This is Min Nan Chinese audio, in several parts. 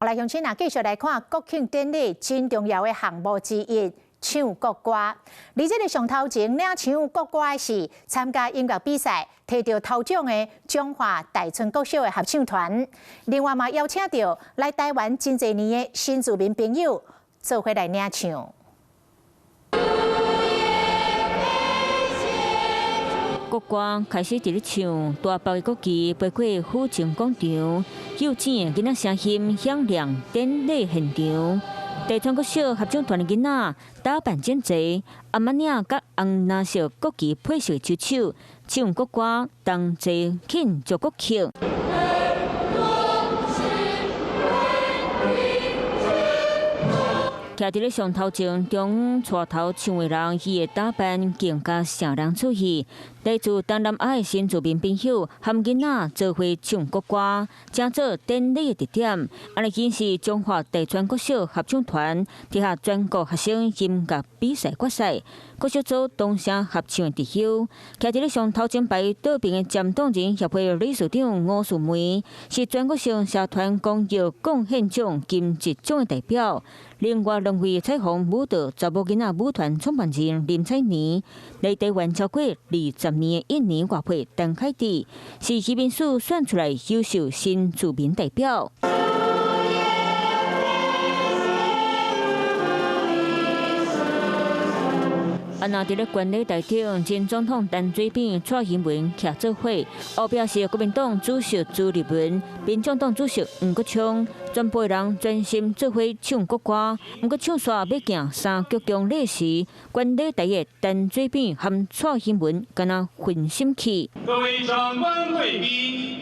來鄉親啊，繼續來看國慶典禮真重要的項目之一，唱國歌。佇這个上頭前領唱國歌的是參加音樂比賽提著頭獎的彰化大村國小的合唱團。另外嘛，邀請著來台灣真濟年的新住民朋友做伙來領唱。國歌開始佇咧唱，大白的國旗飛過府前廣場，幼稚的囡仔聲音響亮典禮現場。大村國小合唱團的囡仔打扮整齊，頷仔領佮紅藍色國旗配色手手，唱國歌，同齊慶祝國慶。徛佇咧上頭前，中央帶頭唱的人，伊的打扮更加受人注意。來自東南亞的新住民朋友含囡仔做伙唱國歌，成做典禮的特點。按呢顯示彰化大村國小合唱團佇下全國學生音樂比賽決賽，國小組同聲合唱的特優。徛佇咧上頭前排倒爿的漸凍人協會理事長吳樹梅，是全國性社團公益貢獻獎金質獎的代表。另外兩位彩虹舞蹈查某囡仔舞團創辦人林采妮，來台灣超過20年的印尼外配陳凱蒂，是移民署選出來優秀新住民代表。啊！若佇咧觀禮台頂，前總統陳水扁、蔡英文徛做伙，後壁是國民黨主席朱立倫、民眾黨主席黃國昌，全部人專心做伙唱國歌。毋過唱煞欲行三鞠躬禮時，觀禮台的陳水扁和蔡英文敢若分心去。各位長官貴賓，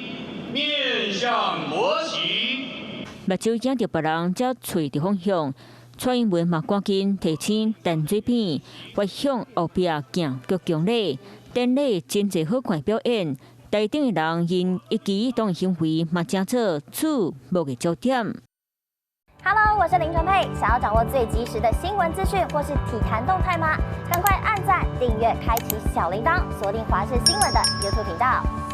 面向國旗，目睭影著別人，才喙佇方向。蔡英文嘛趕緊提醒陳水扁，別向後壁行鞠躬禮，典禮真濟好看表演，台頂的人𪜶一舉一動的行為嘛，成做注目的焦點。 Hello，我是林純佩，想要掌握最及時的新聞資訊或是體壇動態嗎？趕快按讚、訂閱、開啟小鈴鐺，鎖定華視新聞的 YouTube 頻道。